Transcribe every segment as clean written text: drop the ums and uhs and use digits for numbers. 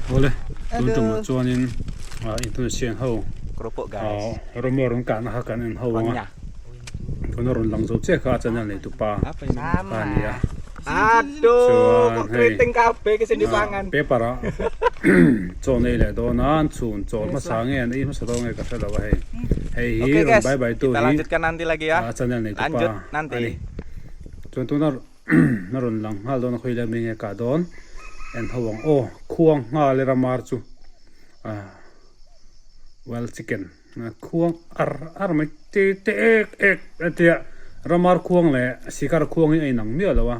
Awle tun tumah chuanin Indonesian ho rawmaw rawn kahna kha kan en ho ang a, tuna rawn lang zo chiah kha a channel nei tupa kha a ni a, chuan hei paper ah chaw nei leh dawn a an chhun chawl hmasa nge an ei hmasa dawn nge ka hre lo a hei, hei hi rawn bye bye tu hi a channel nei tupa a ni, chuan tuna. A rawn lang nghal dawn a khawi lai mai nge kah dawn en ho ang aw khuang nghal e ramar chu ah wild chicken khuang ar ar mai te te ek ek a tia ramar khuang leh sikar khuang hi a inang miah lo a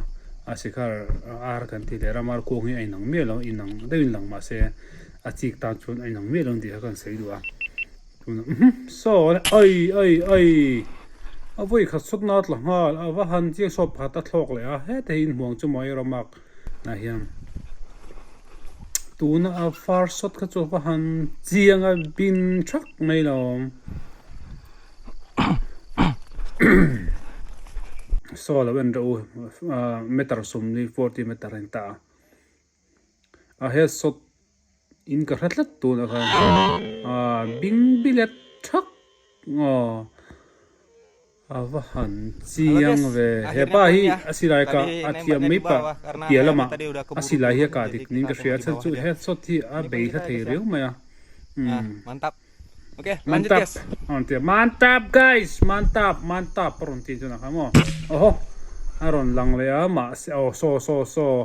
a sikar ar kan tih leh ramar khuang hi a inang miah lo inang deuhin lang mahse a chik tan chuan a inang miah lo tih kha ka han sawi duh a. Saw ai ai ai a vawi khat sawt na tla nghal a va han chiang sawt pakhat a thlawk leh a heta hi inhmuang chu maw erawh mak ah hian tuna a far sawt kha chu a va han chiang a bin thak mai lo saw lo en rawh u ah meter sawmli forty meter a in ta a. A he sawt in ka hre tlat tun ah khan ah bing bilet thak aw a va han chiang ve hepa hi a silai kah a thiam mai pah piah lamah a silai hi a kah dik niin ka hria a chhan chu he sawt hi a bei hla thei riau mai a umm mantap a rawn ti a mantap guys mantap mantap a rawn ti chuan a kha maw awhaw a rawn lang leh a mahse aw saw saw saw.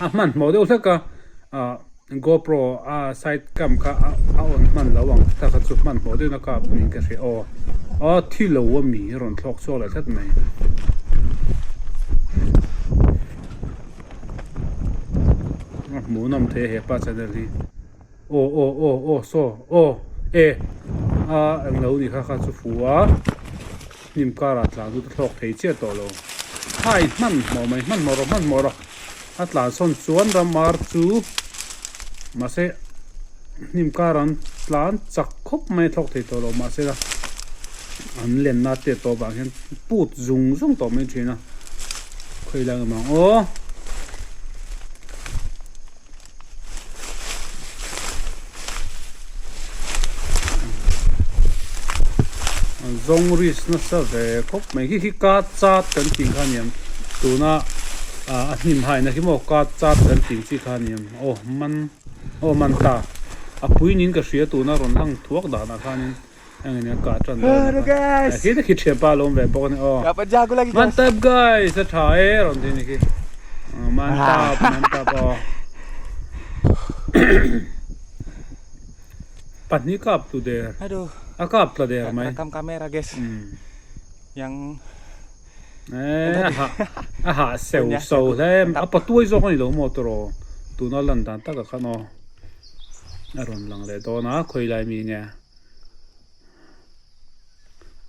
A hmanhmawh deuh hlek a, ah GoPro a side cam kha a on hman lo ang ta kha chu hmanhmawh deuhin a kap niin ka hria aw a thi lo a mi a rawn thlawk chhuak leh tlat mai. A hmuhnawm thei a hepa channel hi aw aw aw aw saw aw e a englo ni kha kha chu fu a. Hnim karah tlan chu ka thlawk thei chiah tawh lo. Hai hmanhmawh mai, hmanhmawh rawh, hmanhmawh rawh. A tlan sawn chuan ramar chu mahse hnim karah an tlan chak khawp mai a thlawk thei tawh lo mahse la an lenna te tawh vang hian put zung zung tawh mai thin a. Khawi lai awm ang aw. Zawng risk nasa ve khawp mai khi khi ka chat kan tih kha aniang tuna a hnim haina khi maw ka chat kan tih chi kha aniang aw man aw man ta a pui niin ka hria tuna rawn lang thuak danah khanin eng ania kah tan dawn a kha khi te khi thianpa a lo awm ve bawk a ni aw mantap guys a tha e rawn ti ni khi mantap mantap aw pahnih kap tu der a kap tla der mai a hah seu so hle a patuai zawk a ni lo maw tawh tuna lan dan takah khan aw a rawn lang leh dawn a khawi lai mi nge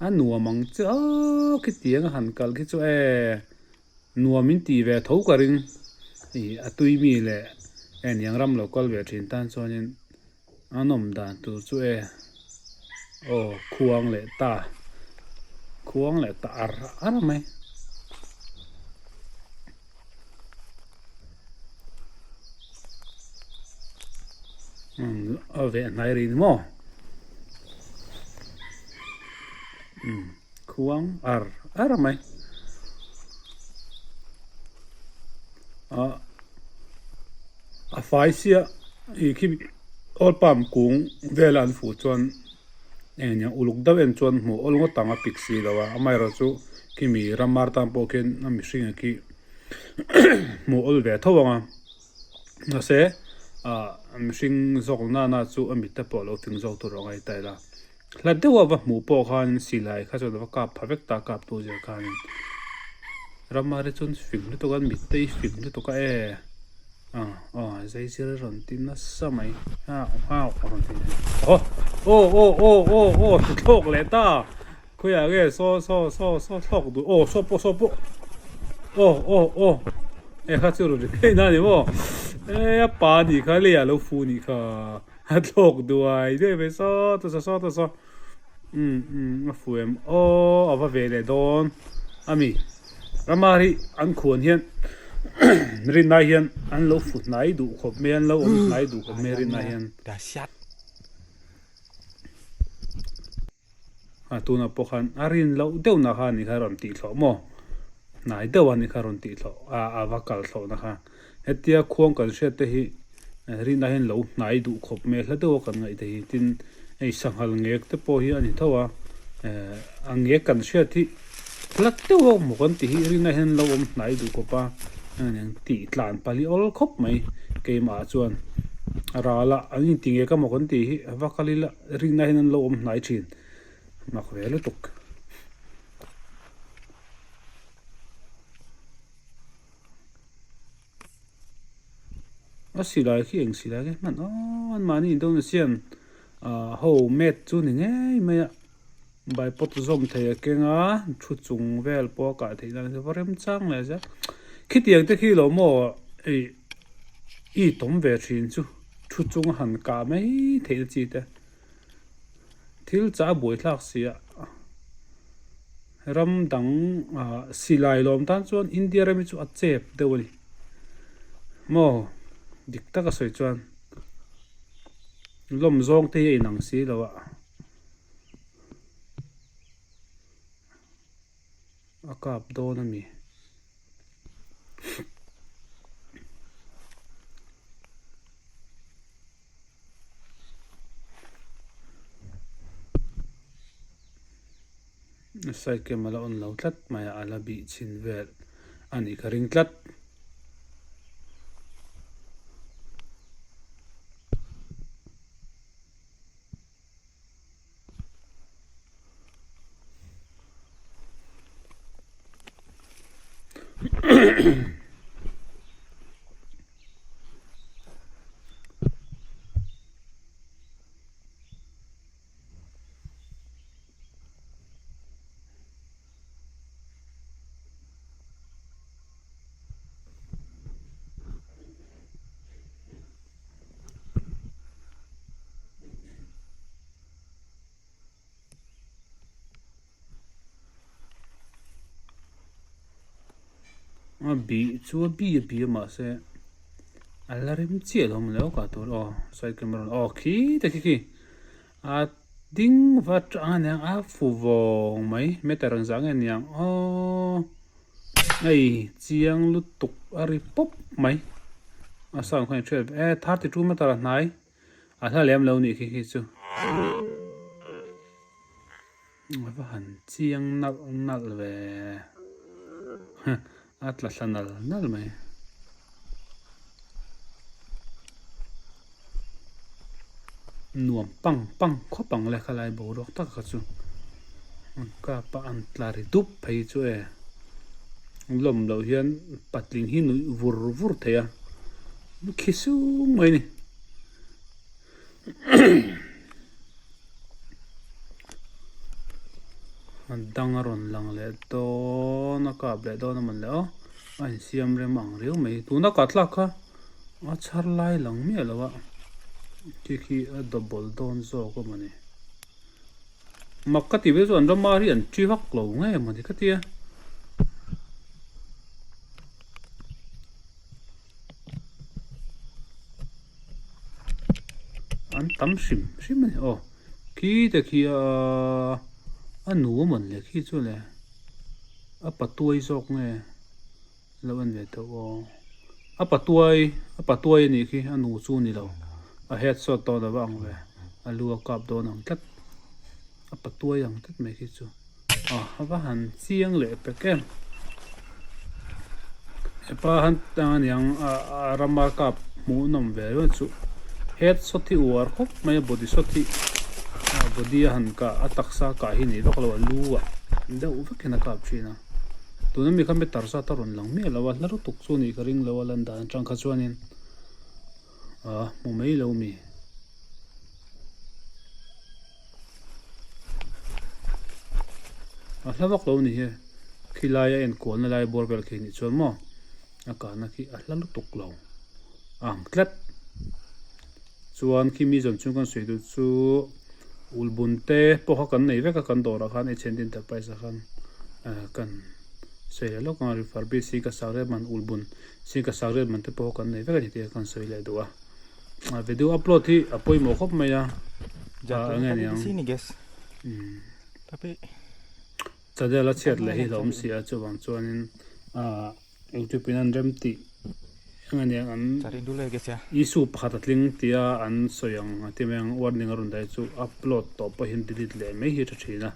a nuam ang chu aw khitiang a han kal khi chu e nuam in tih ve tho ka ring ih a tui mi leh eng ram lo kal ve thin tan chuanin. A nawm dan tur chu e aw khuang leh ta khuang leh ta ar ar mai. A veh hnai rih ni maw khuang ar ar mai ah. A fai sia ih khi oil palm kung vela an fuh chuan eng nia uluk deuh em chuan hmuh awl ngawt ang a pik si lo a amaherawh chu khimi ramar tan pawh khian a mihring ah khi hmuh awl ve tho ang a mahse ah mihring zawk nana chu a mit te pawh a lo fing zawk tur a ngaih ta ila hla deuh a va hmuh pawh khan silai kha chuan a va kap pha vek ta a kap tu zir khanin ramar hi chuan fing lutuk a mit te hi fing lutuk a e. Aw aw zai zir a rawn ti nasa mai au au a rawn ti aw aw aw aw aw aw ti thlawk leh ta khawiah nge saw saw saw saw thlawk duh aw saw pawh saw pawh aw aw aw e kha chu rawn ri phei na ni maw e a pa nih kha lei ah lo fu nih kha a thlawk duai duai mai saw ta saw saw ta saw um um a fu em aw a va ve leh dawn a mi. Ramar hi an khuan hian Rinna hian an lo fu hnai duh khawp mai a, an lo awm hnai duh khawp mai a rinna hian. A tunah pawh khan a rin loh deuh na kha a nih kha a rawn tih thlawh maw? Hnai deuh a nih kha a rawn tih thlawh a a va kal thlawh na kha. Hetia khuang kan hriat te hi rinna hian lo hnai duh khawp mai a hla deuh a kan ngaih te hi tin hei sanghal ngek te pawh hi a ni tho a eh a ngek kan hriat hi hla deuh a maw kan tih hi rinna hian lo awm hnai duh khawp a tih tlan pali awl khawp mai keimah ah chuan a ral a an inti ngek a maw kan tih hi a va kal ila. Rinna hian an lo awm hnai thin mak ve lutuk. A silai khi eng silai nge hman aw an mahni Indonesian ah ho mate chu ni ngei mai a bipod zawm thei a keng a thu chung vel pawh a kah theih nan a va remchang leh zel khitiang te khi lo maw ih i tawm ve thin chu. Thu chung a han kah mai theih na chi te. Thil chah a buai thlak si a. Ram dang ah silai lawm tan chuan India ram hi chu a chep deuh a ni. Maw dik tak a sawi chuan lawm zawng te hi a inang si lo a. A kap dawn a mi. Saikem a la on lo tlat mai a a la bih chhin vel a nih ka ring tlat. A bih chu a bih a bih a mahse a la rem chiah lo maw le aw kah tur aw side camera aw khi te khi khi a ding vat a aniang a fu vawng mai meter ang zah nge aniang aww. Hei chiang lutuk a ri pawp mai a sound khan in hriat ve e 32 meter a hnai a hla lem lo nih khi khi chu a va han chiang nalh nalh ve a tla thla nal nal mai. Nuam pang pang khawp ang le khalai boruak tak kha chu an kap a an tla ri dup phei chu e lawm loh hian patling hi nuih vur vur thei a khi sung mai a ni. A dang a rawn lang leh dawn a kap leh dawn a mawn le aw a insiam rem ang riau mai tuna kah thlak kha a chhar lai lang miah lo a khi khi a double dawn zawk a mawni mak ka ti ve chu an rama hi an chi vak lo nge mawni ka tia. An tam hrim hrim a ni aw khi te khi aaa a nu a mawn le khi chu le a patuai zawk nge lo en ve tawh aw a patuai a patuai a nih khi a nu chu a ni lo a headshot dawn a va ang ve a lu a kap dawn ang tlat a patuai ang tlat mai khi chu. A va han chiang leh pek em. Hepa han aniang a rama kap hmuh nawm ve reuh chu head shot hi uar khawp mai a body shot hi a body a han kah a taksa kah hi nei vak lo a lu ah deuh vek hian a kap thin a tuna mi kha meter zat a rawn lang miah lo a hla lutuk chu nih ka ring lo a lan dan atang kha chuanin a hmu mai lo mi. A hla vak lo a ni hi khilai a enkualna lai bawr vel khi nih chuan maw a kahna khi a hla lutuk lo a ang tlat chuan khi mi zawn chhung kan sawi duh chu ulh bun te pawh kha kan nei vek a kan dawrah khan H and D enterprise ah khan kan. sawi leh lawk ang a refurbish hi ka sak riat man ulhbun singka sak riat man te pawh kan nei vek a ni tih kha kan sawi leh duh a video upload hi a pawimawh khawp mai a ah enge niang channel a chhiat leh hi hlauhawm si a chuvang chuanin ah youtube in an rem tih enge niang an issue pakhat a tling tia an sawi ang a ti mai ang warning a rawn dah hi chu upload tawh pawh hian delete leh mai hi a tha thin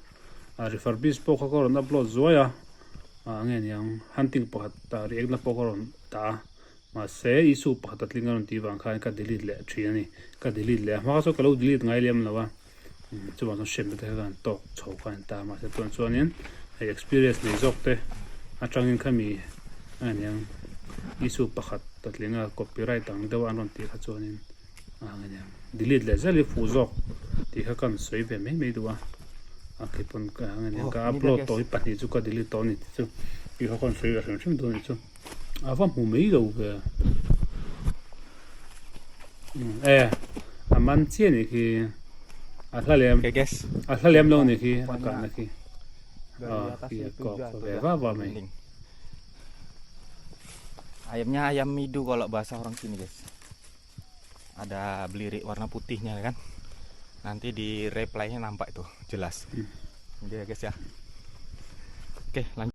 a refurbish pawh kha ka rawn upload zuai a. Ah nge niang hunting pakhat ah react na pawh ka rawn dah a mahse issue pakhat a tling a rawn tih vang khan ka delete leh thin a ni ka delete leh a hma kha chuan ka lo delete ngai lem lo a chuvang chuan hremna te kha ka han tawk chho kha a ni ta mahse tunah chuanin hei experience nei zawk te atangin khami nge niang issue pakhat a tling a copyright ang deuh a an rawn tih kha chuanin ah nge niang delete leh zel hi fuh zawk tih kha ka rawn sawi ve mai mai duh a a kei pawn ka nge niang ka upload tawh hi pahnih chu ka delete tawh a ni tih chu tih kha ka rawn sawi ve hrim hrim dawn a nih chu a va hmu mai lo ve e a man chiah a nih khi a hla lem a hla lem lo a nih khi a kahna khi ah khi a kawk ve va va mai. Ayamnya ayam midu kalau bahasa orang sini guys. Ada belirik warna putihnya kan. Nanti di reply-nya nampak itu jelas. Ini ya guys ya. Oke, lanjut.